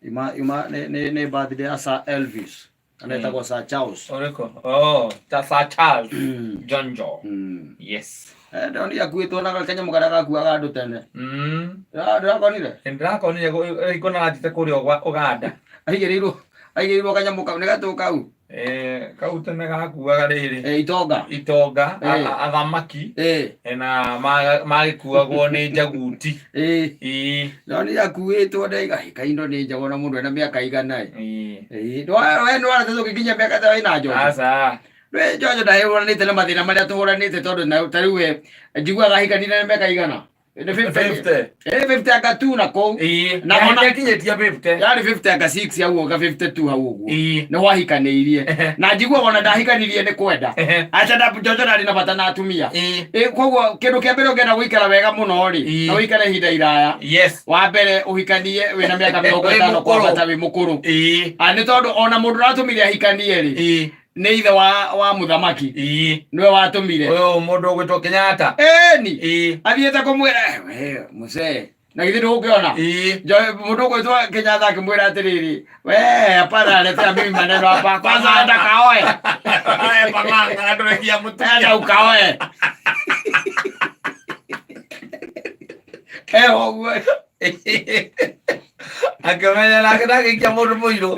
Ima nĩ birthday ya Sir Elvis kana etagwo Sir Charles. Ũrĩkũ? Oh, ta Sir Charles Jonjo. Yes. Eh, ndonire akuĩtwo na kanyamũ karĩa gakuaga andũ tene. Ndĩrakonire. Ndĩrakonire ĩko na kũrĩa Ũganda. Aigĩrĩirwo kanyamũ kau nĩ gatũ kau. Eh, kau tene gakuaga rĩrĩ. Eh, itonga. Itonga, athamaki na magĩkuagwo nĩ njaguti. Ndonire akuĩtwo ndaiga kaindo nĩ njagwo na mũndũ ena mĩaka igana. We nĩ tũgĩkinyia mĩaka ta ĩna njojo. Aca. We njojo ndahũranĩte na mathĩna marĩa tũhũranĩte tondũ ta rĩu we njiguaga ahikanire na mĩaka igana. Nĩ 50. 50 anga 2 na kũu. Na ona kinyĩtie 50. Yarĩ 50 anga 6 hau anga 52 hau ũguo. Nĩ wahikanĩirie. Na njiguaga ona ndahikanirie nĩ kwenda. Aca njojo ndarĩ na bata na atumia. Koguo kĩndũ kĩa mbere ũngĩenda gũikara wega mũno rĩ, na ũikare ihinda iraya. Wa mbere ũhikanie wĩna mĩaka 50 kwambata wĩ mũkũrũ. Nĩ tondũ ona mũndũ ũratũmire ahikanie rĩ, nĩ ithe wa mũthamaki. Nĩwe watũmire. Ũyũ mũndũ ũgwĩtwo Kenyatta. Ĩni. Athiĩte kũmwĩra, we mũcee, na githĩ ndũgũkĩona? Mũndũ ũgwĩtwo Kenyatta akĩmwĩra atĩrĩrĩ, we hapana, letea mimi maneno hapa. Kwanza enda kaoe. Enda ukaoe. Ũguo. Akĩmenya nake ndagĩikia mũndũ mũirũ.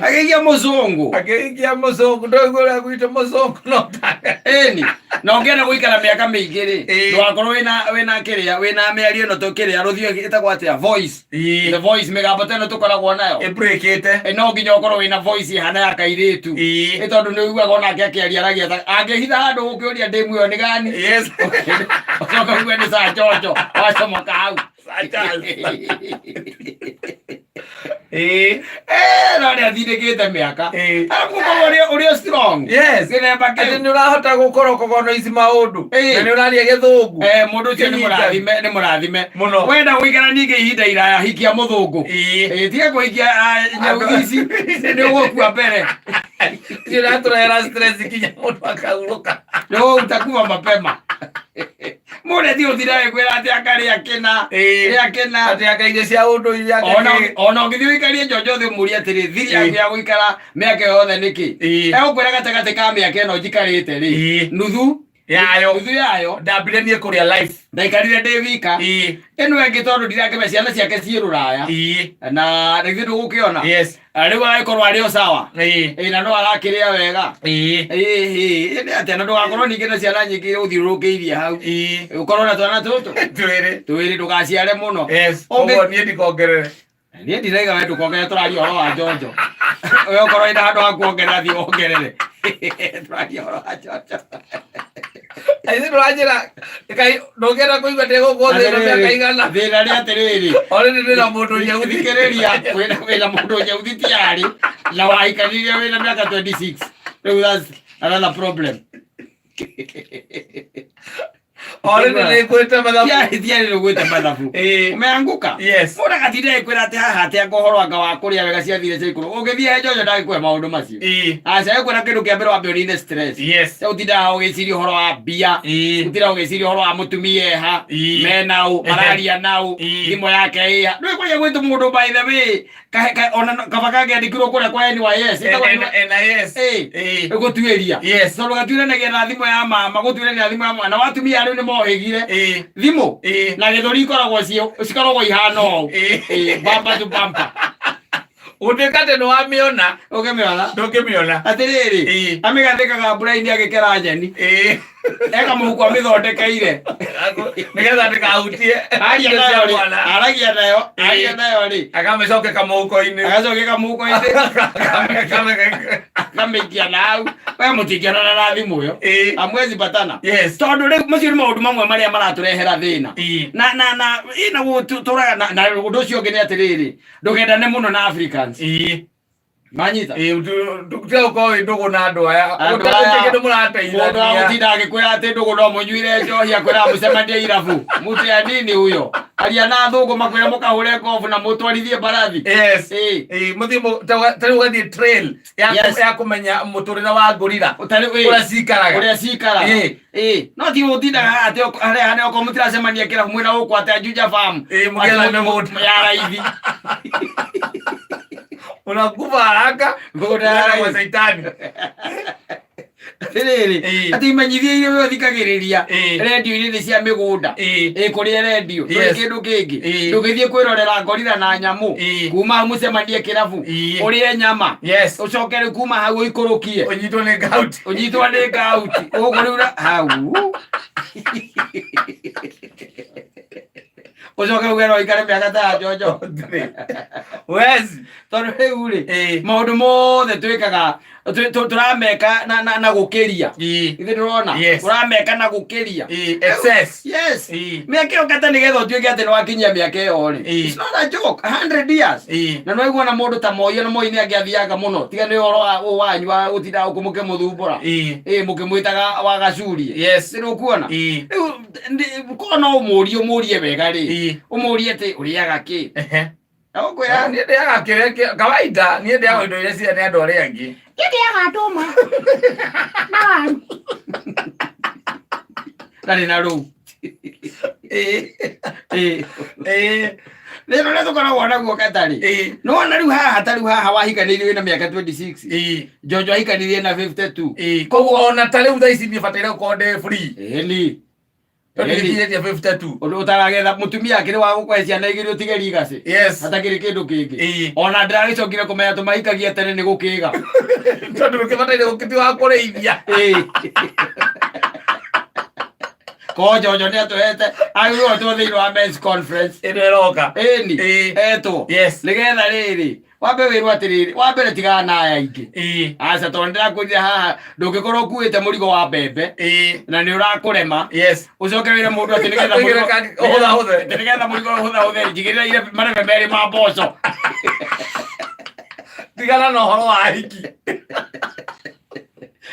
Agĩikia mũcũngũ. Akĩikia mũcũngũ, ndoigua ũrĩa gwitũ mũcũngũ no Ĩni. Na ũngĩenda gũikara mĩaka mĩingĩ rĩ, ndũgakorwo wĩna kĩrĩa, wĩna mĩario ĩno tũkĩrĩa rũthio ĩtagwo atĩa? Voice. The voice, mĩgambo ta ĩno tũkoragwo nayo. Ĩbreakĩte. No nginya ũkorwo wĩna voice ĩhana ya kairĩtu. Nĩ tondũ nĩ ũiguaga onake akĩaria aragia ta angĩhitha handũ gũkĩũria ndĩ muoyo nĩ gani? Yes. Ũcoke ugue nĩ Sir Jojo wacomoka hau. Sir Charles. No nĩ athindĩkĩte mĩaka. Arabu gũkorwo ũrĩ strong. Yes. Gĩthemba kĩu. Atĩ nĩ ũrahota gũkorwo kũgona ici maũndũ. Na nĩ ũraria gĩthũngũ. Mũndũ ũcio nĩ mũrathime, nĩ mũrathime. Mũno. Wenda gũikara ningĩ ihinda iraya hikia mũthũngũ. Tiga kũhikia nyauthi ici nĩ ũgũkua mbere. Icio iratũrehera stress nginya mũndũ akahurũka. Nĩ utakuwa mapema. Mũndũ ti ũthira kwĩra atĩ akarĩa kĩna. Rĩa kĩna. Atĩ aka irio cia ũndũire aka kĩ. Ona ũngĩthiĩ ũikarie njonjo thĩ ũmũrie atĩrĩ, thiri yaku ya gũikara mĩaka ĩyo yothe nĩkĩ? Egũkwĩra gatagatĩ ka mĩaka ĩno njikarĩte rĩ, nuthu yayo. Nuthu yayo. Ndambire niĩ kũrĩa life. Ndaikarire ndĩ wika. Ĩno ĩngĩ tondũ ndirakĩme ciana ciake ciĩ rũraya. Na rĩngĩ ndũgũkĩona. Yes. Rĩu agĩkorwo arĩ o sawa. Na no arakĩrĩa wega. Nĩ atĩa na ndũgakorwo ningĩ na ciana nyingĩ ũthiũrũrũkĩirie hau. Ũkorwo na twana tũtũ. Twĩrĩ. Twĩrĩ ndũgaciare mũno. Yes. Ũguo niĩ ndikongerere. Niĩ ndiraiga we ndũkongerere, tũraria ũhoro wa njonjo. We ũkorwo wĩna handũ ha kuongerera, thiĩ wongerere. Tũraria ũhoro wa njonjo. Aithĩ ndũranjĩra kai ndũngĩenda kũigua ndĩ gũkũ thĩ ĩno mĩaka igana. Thĩna nĩ atĩrĩrĩ. Already ndĩna mũndũ nyeuthi. Thikĩrĩria, wĩna mũndũ nyeuthi tiarĩ na wahikanirie wĩna mĩaka 26. Rĩu that's another problem. Already nĩngwĩte mathabu. Tiarĩ nĩũgwĩte mathabu. Umeanguka. Yes. Mũndũ agatinda agĩkwĩra atĩ haha atĩ anga ũhoro anga wa kũrĩa wega ciathire cia ikũrũ. Ũngĩthiĩ he njonjo ndangĩkũhe maũndũ macio. Aca egũkwĩra kĩndũ kĩa mbere wambe ũnine stress. Yes. Rĩu ũtindaga ũgĩciria ũhoro wa mbia. Ũtindaga ũgĩciria ũhoro wa mũtumia eha. Mena ũ, mararia naũ, thimũ yake ĩha. Ndũĩ kũrĩa gwĩtwo mũndũ by the way. Ona kaba kangĩandĩkirwo kũrĩa kwa NYS. Ĩtagwo NIS. Gũtuĩria. Yes. Tondũ gatuĩranagia na thimũ ya mama, gũtuĩrania na thimũ ya mama. Na watumia rĩu nĩ mohĩgire. Thimũ na gĩthũri ikoragwo cikoragwo ihana ũũ. Bumper to bumper. Gũtuĩka atĩ nĩ wamĩona. Ũngĩmĩona. Ndũngĩmĩona. Atĩrĩrĩ, amĩgathĩkaga mbura-inĩ agĩkera nyeni. Eka mũhuko amĩthondekeire. Nĩgetha ndĩkahutie. Aria nayo rĩ, aragia nayo, aria nayo rĩ. Akamĩcokeka mũhuko-inĩ. Agacokeka mũhuko-inĩ. Akamĩikia na hau. We mũtingĩonana na thimũ ĩyo. Hamwezi patana. Yes. Tondũ rĩu macio nĩ maũndũ mamwe marĩa maratũrehera thĩna. Na ina gũtũraga na ũndũ ũcio ũngĩ nĩ atĩrĩrĩ, ndũkendane mũno na Africans. Manyita. Tiga gũkorwo wĩ ndũgũ na andũ aya. Andũ Gũtirĩ aya. kĩndũ Mũndũ mũrateithania. agũtinda agĩkwĩra atĩ ndũgũ no mũnyuire njohi akwĩra mũcemanie irabu. Mtu ya nini huyo? Aria na athũngũ makwĩra mũkahũre ngobu na mũtwarithie mbarathi. Yes. Ĩĩ. Ĩĩ, mũthiĩ ta rĩu ũgathiĩ trail ya Yes. ya kũmenya mũtũrĩre wa ngorira Ũtarĩ ĩĩ. ũrĩa cikaraga. Ũrĩa cikaraga. Ĩĩ. Ĩĩ. No ti ũtindaga haha atĩ harĩa harĩa okorwo mũtiracemania kĩrabu mwĩna gũkũ atĩ a Juja Farm. Ĩĩ, mũgĩetha Atĩ mĩgũnda. Ya raithi. Unakufa haraka. Mĩgũnda ya Unaenda kwa raithi. saitani. Atĩrĩrĩ, Ĩĩ. atĩ imenyithia iria we ũthikagĩrĩria Ĩĩ. rendio-inĩ nĩ cia mĩgũnda. Ĩĩ. Ĩĩ, kũrĩa rendio ndũrĩ Yes. kĩndũ kĩngĩ. Ĩĩ. Ndũngĩthiĩ kwĩrorera ngorira na nyamũ. Ĩĩ. Kuma hau mũcemanie kĩrabu. Ĩĩ. Ũrĩe nyama. Yes. Ũcoke rĩu kuma hau ũikũrũkie. Ũnyitwo nĩ gout. Ũnyitwo nĩ gout. Ũguo rĩu hau. Ũcoke uge no ũikare mĩaka ta ya Njonjo. Wezi. Tondũ rĩu rĩ, Ĩĩ. maũndũ mothe twĩkaga tũrameka na gũkĩria. Ĩĩ. Ithe ndũrona? Yes. Ũrameka na gũkĩria. Ĩĩ, excess. Yes. Ĩĩ. Mĩaka ĩyo kata nĩgetha ũtuĩke atĩ nĩwakinyia mĩaka ĩyo rĩ. Ĩĩ. It's not a joke. 100 years. Ĩĩ. Na nĩwaigua na mũndũ ta Moi, ona Moi nĩangĩathianga mũno. Tiga nĩ ũhoro ũyũ wanyu wa gũtinda gũkũ mũkĩmũthumbũra. Ĩĩ. Ĩĩ, mũkĩmwĩtaga wa gacurie. Yes. Nĩ ũkuona? Ĩĩ. Rĩu korwo no ũmũrie ũmũrie wega rĩ. Ĩĩ. Ũmũrie atĩ ũrĩaga kĩ? Ehe. Ũkwĩra Niĩ ndĩaga kĩrĩa kawaida, niĩ ndĩaga indo iria ciarĩa nĩ andũ arĩa angĩ. Niĩ ndĩaga ndũma na waru. Ndarĩ na rũu. Ĩĩ. Ĩĩ. Ĩĩ. Thĩna ũrĩa tũkoragwo naguo katarĩ. Ĩĩ. Nĩwona rĩu haha ta rĩu haha wahikanĩirie wĩna mĩaka 26. Ĩĩ. Njonjo ahikanirie na 52. Ĩĩ. Koguo ona ta rĩu thaa ici niĩ bataire gũkorwo ndĩ free. Ĩni. Tondũ Ĩni. nginyĩtie 52. Ũndũ ũtaragetha mũtumia akĩrĩ wa gũkũhe ciana igĩrĩ ũtige rigacĩ. Yes. Hatakĩrĩ kĩndũ kĩngĩ. Ĩĩ. Ona ndĩragĩcokire kũmenya tũmahikagia tene nĩ gũkĩga. Tondũ ndũkĩbataire gũkĩti wa kũrĩithia. Ĩĩ. Ko Njonjo nĩ atũhete agĩrĩirwo atwo thĩinĩ wa men's conference. Ĩno ĩroka. Ĩni. Ĩĩ. Etwo. Yes. Nĩgetha rĩrĩ wambe wĩrwo atĩrĩrĩ wa mbere tigana na aya aingĩ. Ĩĩ. Aca tondũ ndĩrakwĩrire haha ndũngĩkorwo ũkuĩte mũrigo wa mbembe Ĩĩ. na nĩ ũrakũrema Yes. ũcoke wĩre mũndũ atĩ nĩgetha Ũigĩre mũrigo- ũhũthahũthe. atĩ nĩgetha mũrigo ũhũthahũthe njigĩrĩra ire marebe merĩ ma mboco. Tigana na ũhoro wa hiki.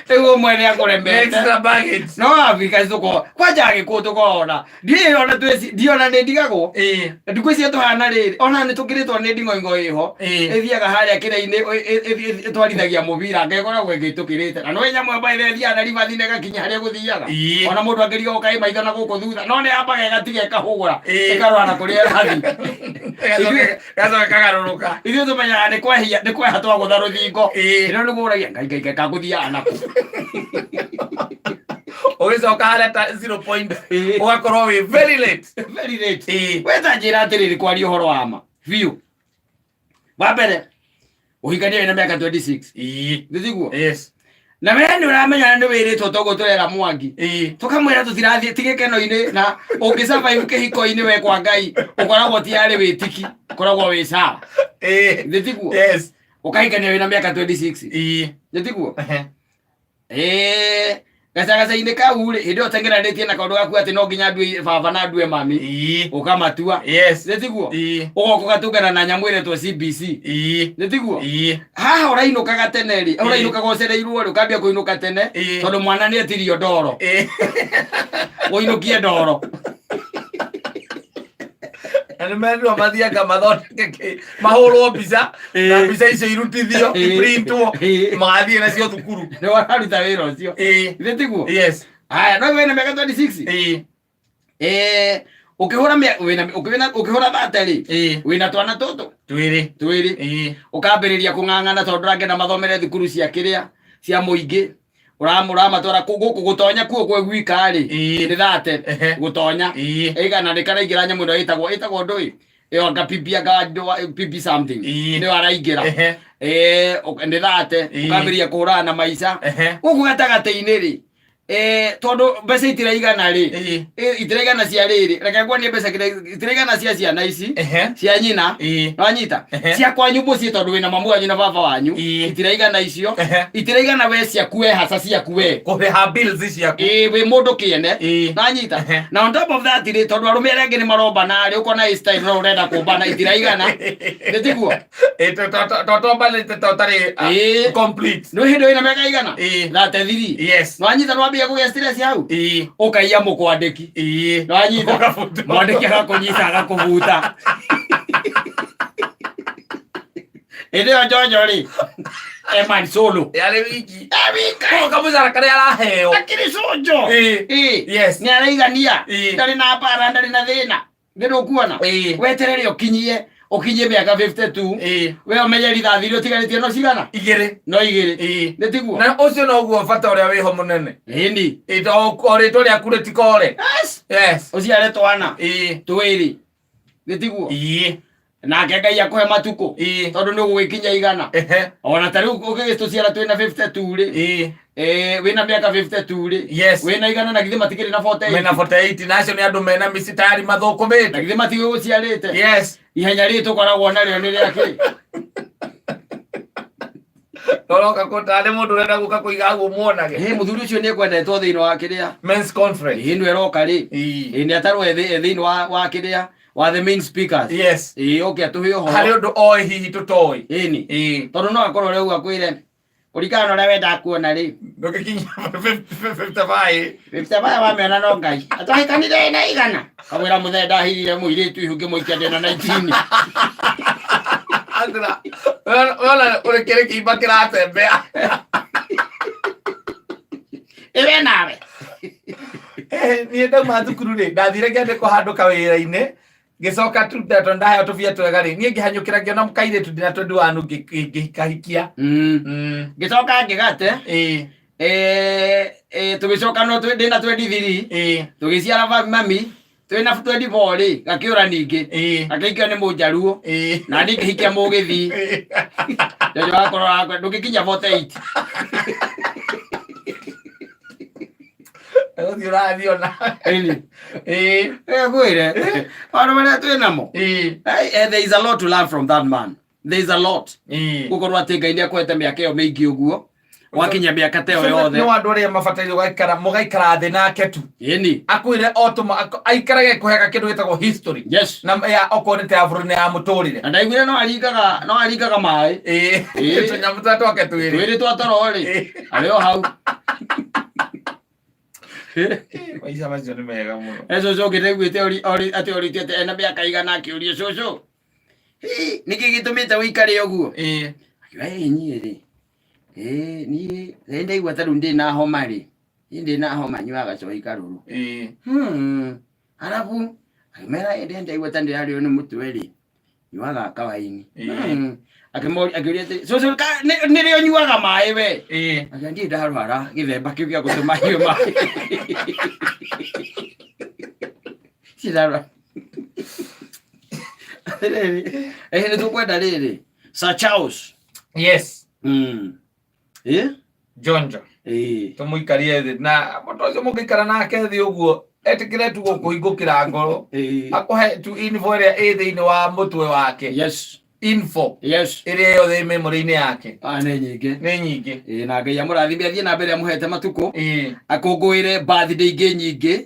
Rĩu ũmwe nĩ akũremete. Extra baggage. No Afrika tũkorwo kwanja Agĩkũyũ tũkorwo ona ndiĩ ona twĩci ndiĩ ona nĩ ndigagwo. Ĩĩ. Ndukũ icio tũhana rĩrĩ ona nĩ tũkĩrĩtwo nĩ nding'oing'o ĩho Ĩĩ. ĩthiaga harĩa kĩrĩa-inĩ ĩtwarithagia mũbira ngĩkoragwo ĩgĩtũkĩrĩte na nĩ nyamũ ĩmwe ĩrĩa ĩthiaga na ribathi na ĩgakinya harĩa ĩgũthiaga. Ĩĩ. Ona mũndũ angĩriga kaĩ maitho na gũkũ thutha no nĩ yambaga ĩgatiga ĩkahũgũra Ĩĩ. ĩkarora na kũrĩa ĩrathiĩ. Gacoka kagarũrũka. Ithuĩ tũmenyaga nĩ kwehia nĩ kweha twagũtha rũthingo. Ĩĩ. Ĩno nĩ kũragia ngai ngai ngai kagũthiaga nakũ. Ũgĩcoka harĩa ta 0 point Ĩĩ. ũgakorwo wĩ very late. Very late. Ĩĩ. We ta njĩra atĩrĩrĩ kwaria ũhoro wa ma biũ. Wa mbere ũhikania wĩna mĩaka 26. Ĩĩ. Nĩ tiguo? Yes. Na we nĩ ũramenya nĩ wĩrĩtwo toguo tũrera Mwangi. Ĩĩ. Tũkamwĩra tũtirathiĩ ti gĩkeno-inĩ na ũngĩ survive kĩhiko-inĩ we kwa Ngai ũkoragwo ti arĩ wĩtiki ũkoragwo wĩ sawa. Ĩĩ. Nĩ tiguo? Yes. Ũkahikania wĩna mĩaka 26. Ĩĩ. Nĩ tiguo? Ehe. Ĩĩ. Gacagaca-inĩ kau rĩ, hĩndĩ ĩyo ũteng'eranĩtie na kaũndũ gaku atĩ no nginya ndue baba na ndue mami. Ĩĩ. Ũkamatua. Yes. Nĩ tiguo? Ĩĩ. Ũgoka ũgatũngana na nyamũ ĩretwo CBC. Ĩĩ. Nĩ tiguo? Ĩĩ. Haha ũrainũkaga tene rĩ, ũrainũkaga ũcereirwo rĩ, ũkambia kũinũka tene Ĩĩ. tondũ mwana nĩ etirio ndoro. Ĩĩ. Ũinũkie ndoro. Na nĩ merirwo mathianga mathondeke kĩ mahũrwo mbica na mbica icio irutithio iprintwo magathiĩ nacio thukuru. Nĩ wararuta wĩra ũcio. Ĩĩ. Nĩ tiguo? Yes. Haya, no wĩna mĩaka 26? Ĩĩ. Ũkĩhũra wĩna ũkĩhũra thate rĩ, Ĩĩ. wĩna twana tũtũ Twĩrĩ. twĩrĩ. Ĩĩ. Ũkambĩrĩria kũng'ang'ana tondũ ndũrangĩenda mathomere thukuru cia kĩrĩa cia mũingĩ. Ũramatwara gũkũ gũtonya kuo gwĩ gwika rĩ, Ĩĩ. nĩ thate Ehe. gũtonya. Ĩĩ. Ĩigana nĩ karaingĩra nyamũ ĩno ĩtagwo ndũĩ ĩyo anga pipi anga pipi something. Ĩĩ. Nĩyo araingĩra. Ehe. Nĩ thate Ĩĩ. ũkambĩrĩria kũhũrana na maica. Ehe. Gũkũ gatagatĩ-inĩ rĩ, tondũ mbeca itiraigana rĩ, Ĩĩ. Itiraigana cia rĩrĩ, reke nguonie mbeca itiraigana cia ciana ici Ehe. cia nyina. Ĩĩ. Nwanyita? Ehe. Cia kwanyu mũciĩ tondũ wĩna mamu wanyu na baba wanyu. Ĩĩ. Itiraigana icio. Ehe. Itiraigana we ciaku we haca ciaku we. Kũrĩha bills ciaku. Ĩĩ, wĩ mũndũ kĩene. Ĩĩ. Nwanyita? Ehe. Na on top of that rĩ, tondũ arũme arĩa angĩ nĩ marombana rĩ, ũkona ĩ style no ũrenda kũmbana itiraigana. Nĩ tiguo? Ĩĩ, to tombanĩte to ũtarĩ Ĩĩ. complete. Nĩ hĩndĩ wĩna mĩaka igana? Ĩĩ. 33. Yes. Nwanyita nwambia wambia kũgĩa stress hau Ĩĩ. ũkaiya mũkwandĩki Ĩĩ. nĩwanyita Ũkabutwo. mwandĩki agakũnyita agakũbuta ĩndĩ ĩyo njonjo rĩ eman solo Yarĩ wiki. Ewika. Koguo kamũcara karĩa araheo. Akĩrĩ conjo. Ĩĩ. Ĩĩ. Yes. Nĩ araigania. Ĩĩ. Ndarĩ na mbara, ndarĩ na thĩna. Nĩ ndũkuona? Ĩĩ. Weterere ũkinyie ũkinyie mĩaka 52. Ĩĩ. We ũmenye rithathi iria ũtigarĩtie no cigana? Igĩrĩ. No igĩrĩ. Ĩĩ. Nĩ tiguo? Na ũcio noguo bata ũrĩa wĩho mũnene. Ĩni. Ĩĩ, to o rĩtwa rĩaku rĩtikore. Yes. Yes. Ũciare twana Ĩĩ. twĩrĩ. Nĩ tiguo? Ĩĩ. Nake Ngai akũhe matukũ. Ĩĩ. Tondũ nĩ ũgũgĩkinya igana. Ehe. Ona ta rĩu ũgĩgĩtũciara twĩna 52 rĩ. Ĩĩ. Eh, wĩna mĩaka 52 rĩ. Yes. Wĩna igana na githĩ matikĩrĩ na 48. Mena 48 na acio nĩ andũ mena mĩcitari mathũkũmĩte. Na githĩ matigũgũciarĩte. Yes. Ihenya rĩrĩ tũkoragwo narĩo nĩ rĩa kĩ? Ũroka kũ tarĩ mũndũ ũrenda gũka kũiga hau ũmuonage. Ĩ mũthuri ũcio nĩ ekwendetwo thĩinĩ wa kĩrĩa. Men's conference. Ĩ ĩno ĩroka rĩ. Ĩĩ. Ĩ nĩ atarwo e thĩinĩ wa kĩrĩa wa the main speakers. Yes. Ĩ oke atũhe ũhoro. Harĩ ũndũ oĩ hihi tũtoĩ. Ĩni. Ĩĩ. Tondũ no akorwo ũrĩa uga kwĩre kũringana na ũrĩa wendaga kuona rĩ. Ndũngĩkinyia 55. 55 wamĩona no Ngai. Atwahikanire na igana. Kamwĩra mũthee ndahithire mũirĩtu ihu ngĩmũikia ndĩna 19. Athira. Wona ũrĩ kĩrĩ kĩimba kĩratembea. Ĩwe nawe. Eh, niĩ ndauma thukuru rĩ ndathire ngĩandĩkwo handũ kawĩra-inĩ ngĩcoka tu tondũ ndaheo tũbia twega rĩ niĩ ngĩhanyũkĩra ngĩona kairĩtu ndĩna 21 ngĩkahikia. Ngĩcoka ngĩgate. Ĩĩ. Tũgĩcoka no ndĩna 23. Ĩĩ. Tũgĩciara mami twĩna 24 rĩ gakĩũra ningĩ. Ĩĩ. Gakĩhikio nĩ mũnjaruo. Ĩĩ. Na niĩ ngĩhikia mũgĩthii. Njojo wakorwo wakwa ndũngĩkinya 48. Gũthiĩ ũrathiĩ ona. Ĩni. Ĩĩ. Ngwĩre. Maũndũ marĩa twĩ namo. Ĩĩ. There is a lot to learn from that man. There is a lot. Ĩĩ. Gũkorwo atĩ Ngai nĩ akũhete mĩaka ĩyo mĩingĩ ũguo. Wakinya mĩaka ta ĩyo yothe. Nĩ andũ arĩa mabataire gũgaikara mũgaikara thĩ nake tu. Ĩni. Akwĩre o tũma aikarage kũhega kĩndũ gĩtagwo history. Yes. Na ya okorwo nĩ ta ya bũrũri na ya mũtũrĩre. Na ndaiguire no aringaga no aringaga maĩ. Ĩĩ. Ĩĩ. Tũnyamũ tũrĩa twake twĩrĩ. Twĩrĩ twa toro rĩ. Ĩĩ. Arĩ o hau. Maica macio nĩ mega mũno. E cũcũ ũngĩ ndaiguĩte atĩ orĩtie atĩ ena mĩaka igana akĩũrio cũcũ. Hĩ, nĩkĩ gĩtũmĩte ũikare ũguo? Ĩĩ. Akiuga ĩ niĩ rĩ. Ĩ niĩ rĩ ndaigua ta rĩu ndĩ na homa rĩ. Niĩ ndĩ na homa nyuaga cohi karũrũ. Ĩĩ. Arabu akĩmera ĩ ndaigua ta ndĩrarĩo nĩ mũtwe rĩ. Nyuaga kawaini. Ĩĩ. Akĩmoria akĩũria atĩrĩ cũcũ nĩ rĩ ũnyuaga maĩ we? Ĩĩ. Akiuga ndirĩ ndarwara gĩthemba kĩu gĩa gũtũma nyue maĩ. Ndirĩ ndarwara. Atĩrĩrĩ, ĩ nĩ tũkwenda rĩrĩ. Sir Charles. Yes. Ĩ? Jonjo. Ĩ. Tũmũikarie thĩ na mũndũ ũcio mũngĩikara nake thĩ ũguo etĩkĩre tu gũkũhingũkĩra ngoro. Ĩ. Akũhe tu info ĩrĩa ĩ thĩinĩ wa mũtwe wake. Yes. Info. Yes. Ĩrĩa yothe ĩ memory-inĩ yake. Ah, nĩ nyingĩ. Nĩ nyingĩ. Ĩ, na Ngai amũrathime athiĩ na mbere amũhete matukũ. Ĩ. Akũngũĩre birthday ingĩ nyingĩ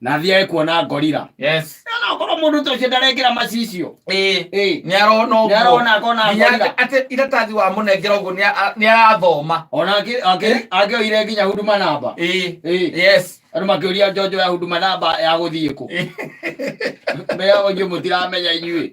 na athiage kuona gorilla. Yes. Na okorwo mũndũ ta ũcio ndarekĩra macicio. Ĩ. Ĩ. Nĩ arona ũguo. Nĩ arona akona Nginya gorilla. atĩ iratathi wamũnengera ũguo nĩ arathoma. Ona akĩoire nginya huduma namba. Ĩ. Ĩ. Yes. Andũ makĩũria njonjo ya huduma namba ya gũthiĩ kũ. Mea inyuĩ mũtiramenya inyuĩ.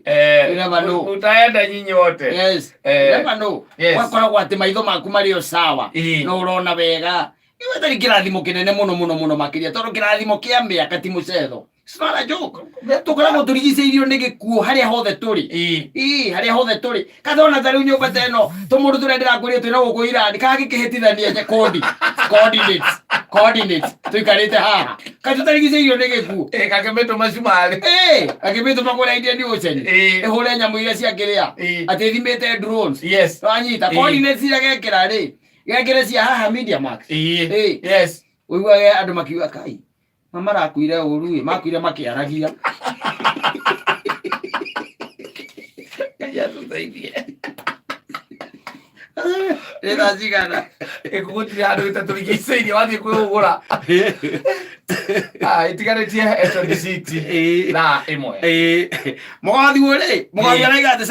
You never know. Utaenda nyinyi wote. Yes. You never know. Yes. Wakoragwo atĩ maitho maku marĩ o sawa. Ĩ. No ũrona wega. Iwe tarĩ kĩrathimo kĩnene mũno mũno mũno makĩria tondũ kĩrathimo kĩa mĩaka ti mũcetho. It's not a joke. Tũkoragwo tũrigicĩirio nĩ gĩkuũ harĩa hothe tũrĩ. Ĩ. Ĩ, harĩa hothe tũrĩ. Kathona ta rĩu nyũmba ta ĩno tũmũndũ tũrĩa ndĩrakwĩrire twĩna gũkũ Iran kagĩkĩhĩtithania coordinates coordinates tũikarĩte haha. Kaĩ tũtarigicĩirio nĩ gĩkuũ. Ĩ, kakĩmĩtũ macumarĩ. Ĩ, akĩmĩtũma kũrĩa Indian Ocean. Ĩ. Ĩhũre nyamũ iria ciakĩrĩa. Ĩ. Atĩ ĩthimĩte drones. Yes. Wanyita Ĩ. coordinates iria gekĩra rĩ. Gekĩre cia haha Media Max. Ĩ. Ĩ. Yes. Ũiguage andũ makiuga kai marakuire ũru ĩ makuire makĩaragia. Ngai atũteithie. Nĩ thaa cigana? Gĩkuũ gũtirĩ handũ gĩtatũrigicĩirie wathiĩ kwĩhũgũra. Ah, ĩtigarĩtie 26 Ĩ. thaa ĩmwe. Ĩ. Mũgathiũ rĩ, mũgathiũ araiga atĩ